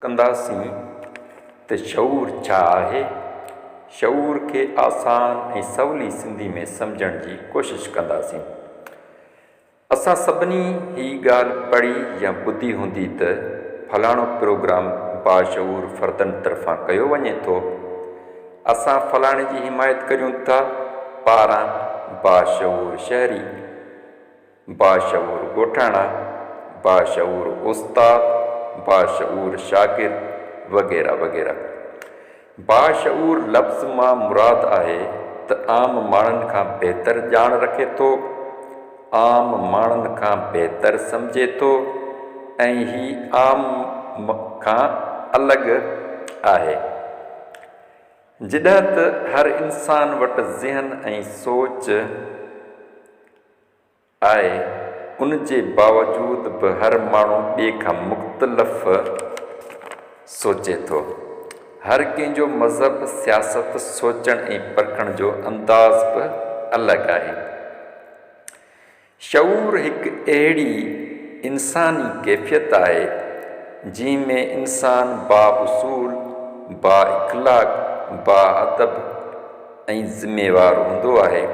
ڪنداسين ته شعور ڇا آهي؟ شعور کي آسان ۽ سولي سنڌي ۾ سمجهڻ جي ڪوشش ڪنداسين. اسان سڀني هي ڳالهه پڙهي يا ٻڌي هوندي ته فلاڻو پروگرام باشعور فردن طرفان ڪيو وڃي ٿو. اسان فلاڻي جي حمايت ڪريون ٿا پاران باشعور شهري. باشعور ڳوٺاڻا، باشعور استاد، باشعور شاگرد وغيره وغيره. باشعور لفظ مان مراد آهي ته عام ماڻهن کان بهتر ڄاڻ رکي ٿو، عام ماڻهن کان بهتر سمجهي ٿو ۽ هي عام کان الڳ آهي. جڏهن ته هر انسان وٽ ذهن ۽ سوچ آهي، ان جي باوجود به هر ماڻهو ٻئي کان مختلف سوچي ٿو. هر ڪنهن جو مذهب، سياست، سوچڻ ۽ پرکڻ جو انداز به الڳ آهي. شعور هڪ اهڙي انساني ڪيفيت آهي، جنهن ۾ انسان بااصول، بااخلاق، باادب ۽ ذميوار هوندو آهي.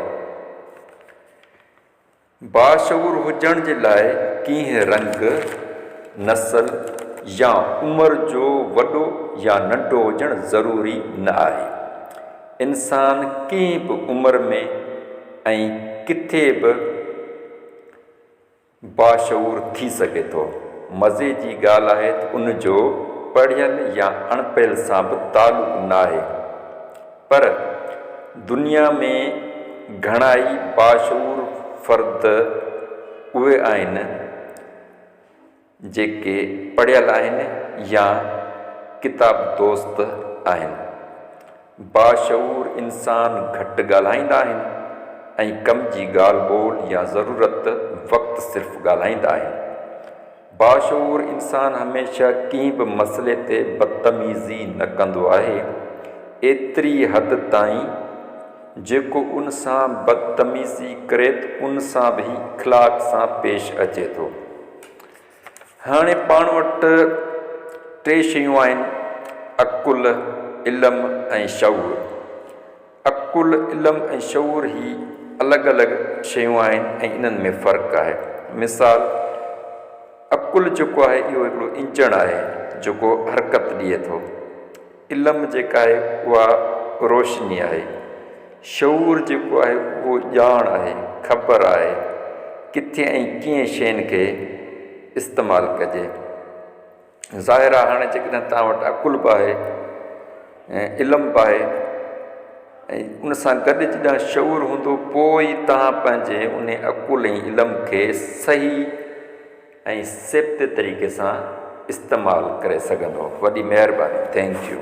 باشعور هجڻ جي لاء ڪنهن رنگ، نسل يا عمر جو وڏو يا ننڍو هجڻ ضروري نه آهي. انسان ڪنهن به عمر ۾ ۽ ڪٿي به باشعور ٿي سگهي ٿو. مزي جي ڳالهه آهي ته ان جو پڙهيل يا اڻپڙهيل سان به تعلق ناهي. پر دنيا ۾ گهڻائي باشعور فرد اهي آهن جيڪي پڙهيل آهن يا ڪتاب دوست آهن. باشعور انسان گهٽ ڳالهائيندا آهن ۽ ڪم جي ڳالهه ٻولهه يا ضرورت وقت صرف ڳالهائيندا آهن. باشعور انسان هميشه ڪنهن به مسئلي تي بدتميزي نه ڪندو آهي، ايتري حد تائين جيڪو ان سان بدتميزي ڪري ته ان سان به هي اخلاق سان پيش اچي ٿو. هاڻي پاڻ وٽ ٽي شيون آهن، عقل، علم ۽ شعور. عقل، علم ۽ شعور هي الڳ الڳ شيون آهن ۽ انهن ۾ فرق آهي. مثال، عقل جيڪو آهي اهو هڪڙو انجڻ آهي جيڪو حرڪت ڏئي ٿو. علم جيڪا آهي اها روشني آهي. شعور جيڪو آهي اهو ڄاڻ آهي، خبر آهي، ڪٿي ۽ ڪيئن شين کي استعمال ڪجي. ظاهر آهي هاڻي جيڪڏهن توهان وٽ عقل به آهي ۽ علم به آهي ۽ ان سان گڏ جڏهن شعور هوندو پوء ئي توهان پنهنجي ان عقل ۽ علم کي صحيح ۽ سيبتي طريقي سان استعمال ڪري سگهندو. وڏي مهرباني thank you.